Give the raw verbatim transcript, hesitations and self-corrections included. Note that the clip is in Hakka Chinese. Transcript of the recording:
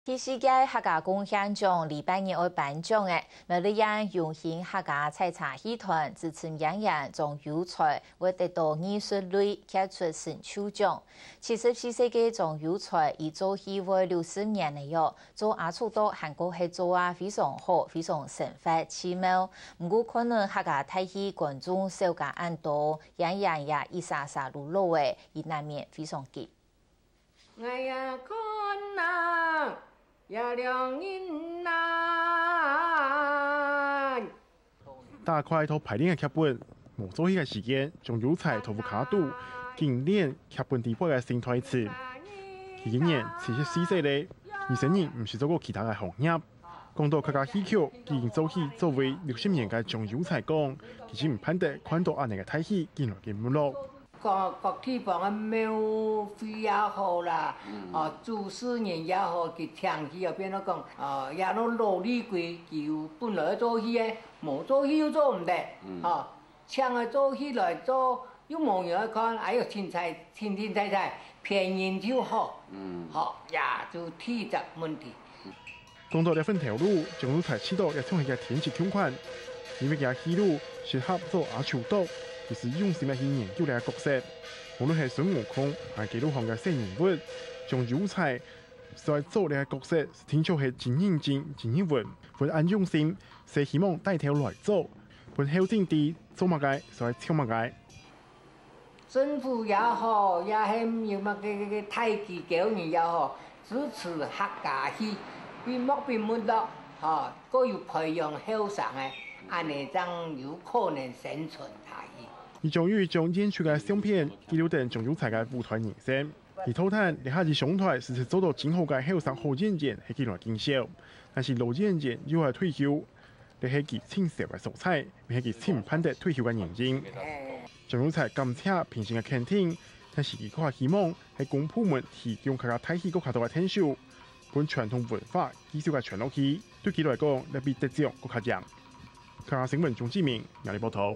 第四屆客家貢獻獎禮拜日會頒獎了，苗栗縣榮興客家採茶戲團自稱演員張有才會得到藝術類傑出成就獎。七十四歲个張有才，佢做戲會六十年了喲，做阿叔到還過係做啊非常好，非常生活奇妙。毋過看了客家大戲觀眾少加恁多，演員也一儕儕老老了，佢難免非常急。 𠊎也看啊，也兩人難。打開到排練个劇本，無做戲个時間，張有才在屋下肚，緊練劇本裡背个新台詞。佢今年七十四歲了，二十年毋識做過其他个行業。講到客家戲曲，已經做戲做會六十年个張有才講，其實毋盼得看到恁樣个大戲緊來緊沒落。 各，各地方个廟會也好啦，哦，主事人也好，佢請佢啊，變做講，哦，也摎老禮規矩，佢本來愛做戲个，無做戲又做毋得，哦，請佢做戲來做，又無人愛看，哎喲，凊彩，凊凊彩彩，騙人就好，好，也就第一隻問題。 講到這份頭路，張有才試著也像係个天職共款，因為佢个戲路適合做阿樹多，佢就用心个去研究這个角色。無論係孫悟空，還係街路項个細人物，張有才所愛做這个角色，定著係真認真、真認真，分恁用心，就希望帶頭來做，分後進知做麼个，所愛唱麼个。 政府也好，也係有麼个个个大機構人也好，支持客家戲，並莫並沒落，吼，過有培養後生个，恁呢正有可能生存下去。佢將有一張演出个相片，記錄等張有才个舞台人生。佢透露，這下佢上台實在做到真好个後生好演員，係緊來緊少，但是老演員又愛退休， 這係佢盡愁个所在，乜係佢盡盼得退休个原因。張有才感謝評審个肯定，但是佢較希望係公部門提供較加大戲个較多个𢯭手，分傳統文化繼續个傳落去，對佢來講，這比得獎更加重要。客家新聞鍾志明，苗栗報導。